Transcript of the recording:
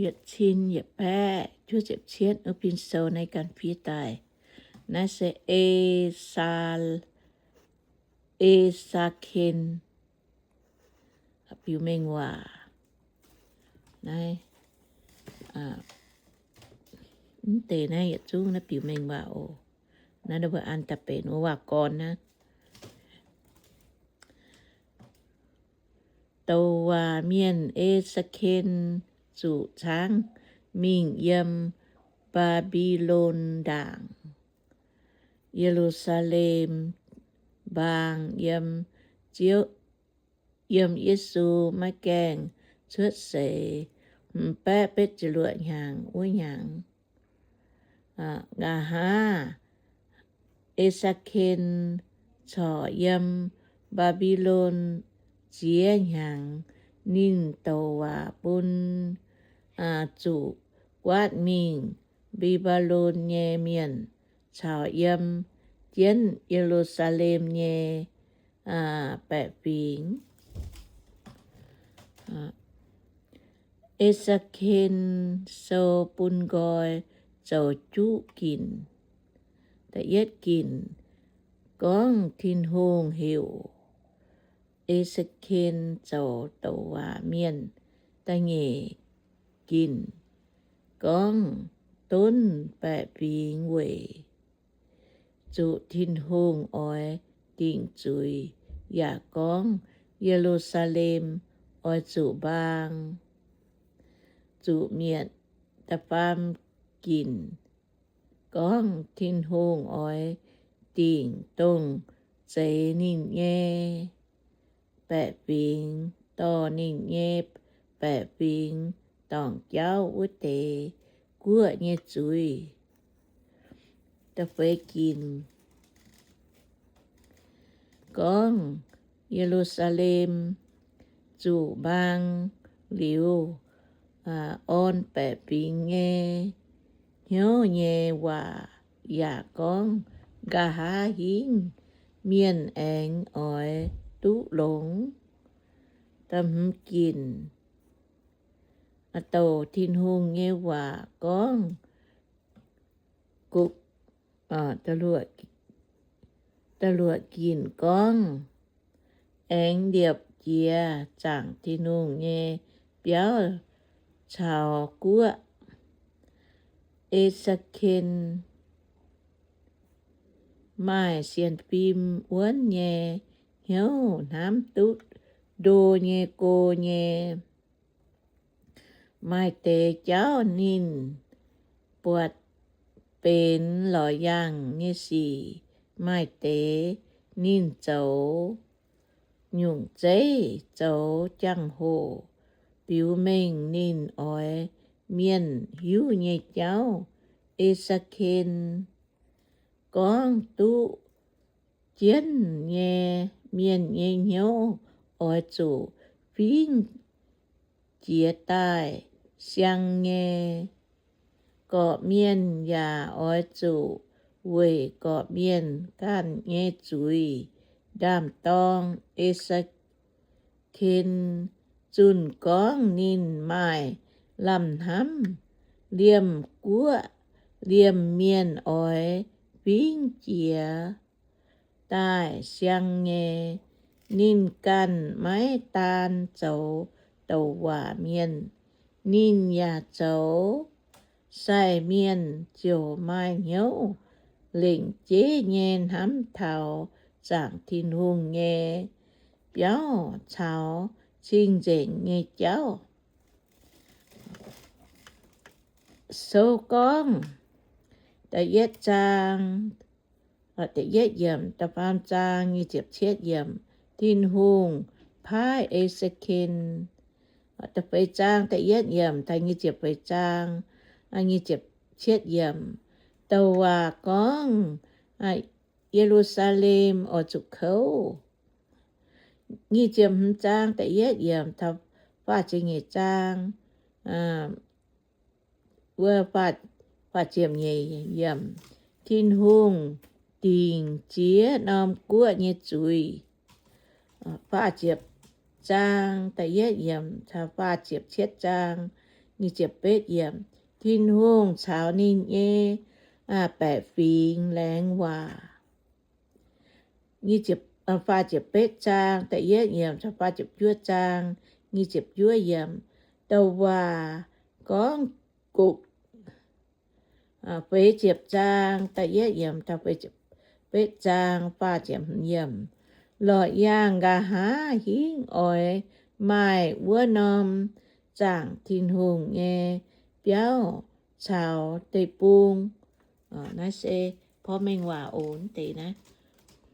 yietc cin yietc baeqv juov ziepc cietv wuov biin sou naaiv ganh fiev daaih. Naaiv se E^saa, E^saa^ken biux mengh waac. Naaiv, mv deix naaiv yietc zungv naaiv biux mengh waac oc. Naaiv mbuo an daaih benx wuov waac-gorn naaiv. Douc waac mienh E^se^ken zuqc caangv mingh yiem Mbaa^mbi^lon ndaangc, Ye^lu^saa^lem mbaang, yiem Ziouv, yiem Yesu maiv gaengh cuotv seix hmz baeqv betv ziepc luoqc hnyangx wuov hnyangx. Nqa'haav E^se^ken corc yiem Mbaa^mbi^lon ziex hnyangx, ninh douc waac bun zuqc guaatv mingh Mbaa^mbi^lon nyei mienh caux yiem jienv Ye^lu^saa^lem nyei baeqc fingx. E^se^ken Sou bun nqoi zoux juqv ginc. Da'yietv ginc gorngv Tin-Hungh heuc E^se^ken zoux douc waac mienh. Da'nyeic ginc gorngv donv baeqc fingx weic zuqc Tin-Hungh oix dingc zuiz, yaac gorngv Ye^lu^saa^lem oix zuqc mbaang, zuqc mietc. Da'faam ginc gorngv Tin-Hungh oix dingc dongh zeix ninh nyei baeqc fingx, dorh ninh nyei baeqc fingx dorngc jauv wuov deix guoqv nyei zuiz. Da'feix ginc gorngv Ye^lu^saa^lem zuqc mbaang liuz, orn baeqc fingx nyei hnyouv nyei waac, yaac gorngv nqa'haav hingv mienh aengx oix duqv longx. Da'hmz ginc douc Tin-Hungh nyei waac gorngv, da'luoqc ginc gorngv, aengx liepc jiez zaangc Tin-Hungh nyei biauv caux guoqv. E^se^ken maaih sienx fim wuonv nyei hnyouv hnamv duqv ndo nyei go nyei. Maaih deix jauv ninh buatc benx lorz yaangh nyei sic. Maaih deix ninh zoux nyungc zeiv, zoux jangx-hoc biux mengh ninh oix mienh hiuv nyei jauv. E^se^ken gorngv duqv jienv nyei mienh nyei hnyouv oix zuqc fingx jiex daaih siang nyei. Gorqv-mienh yaac oix zuqc weic gorqv-mienh ganh nyei zuiz ndaam-dorng. E^se^ken zunh gorngv ninh maaih lamh hnamv liemh guoqv liemh mienh oix fingx jiex daaih siang nyei. Ninh ganh maiv daan zoux douc waac mienh, ninh yaac zoux sai mienh ziouc maaih hnyouv lengc jeiv nyei hnamv taux zaangc Tin-Hungh nyei biauv caux cing-nzengc nyei jauv. Sou gorngv da'yietv zaang, da'yietv yiemc, da'faam zaang nyic ziepc cietv yiemc, Tin-Hungh paaiv E^se^ken. Da'feix zaang da'yietv yiemc taux nyic ziepc feix zaang nyic ziepc cietv yiemc, douc waac gorngv Ye^lu^saa^lem oix zuqc kouv. Nyic ziepc hmz zaang da'yietv yiemc taux faah ziepc nyeic zaang, wuov faah ziepc nyeic yiemc, Tin-Hungh dingc ziex norm guoqv nyei zuiz. Faah ziepc zaang da'yietv yiemc caux faah ziepc cietv zaang Tin-Hungh caux ninh nyei baeqc fingx laengz waac. Faah ziepc betv zaang, da'yietv yiemc, faah ziepc juov zaang, nyic ziepc juov yiemc. Douc waac gorngv gokc. Feix ziepc zaang, da'yietv yiemc, feix ziepc betv zaang, faah ziepc hmz yiemc. Lorqc yaangh nqa'haav hingv oix maaih wuov norm zaangc Tin-Hungh nyei biauv caux deic-bung. Naaiv se porv mengh waac oc deix naaiv.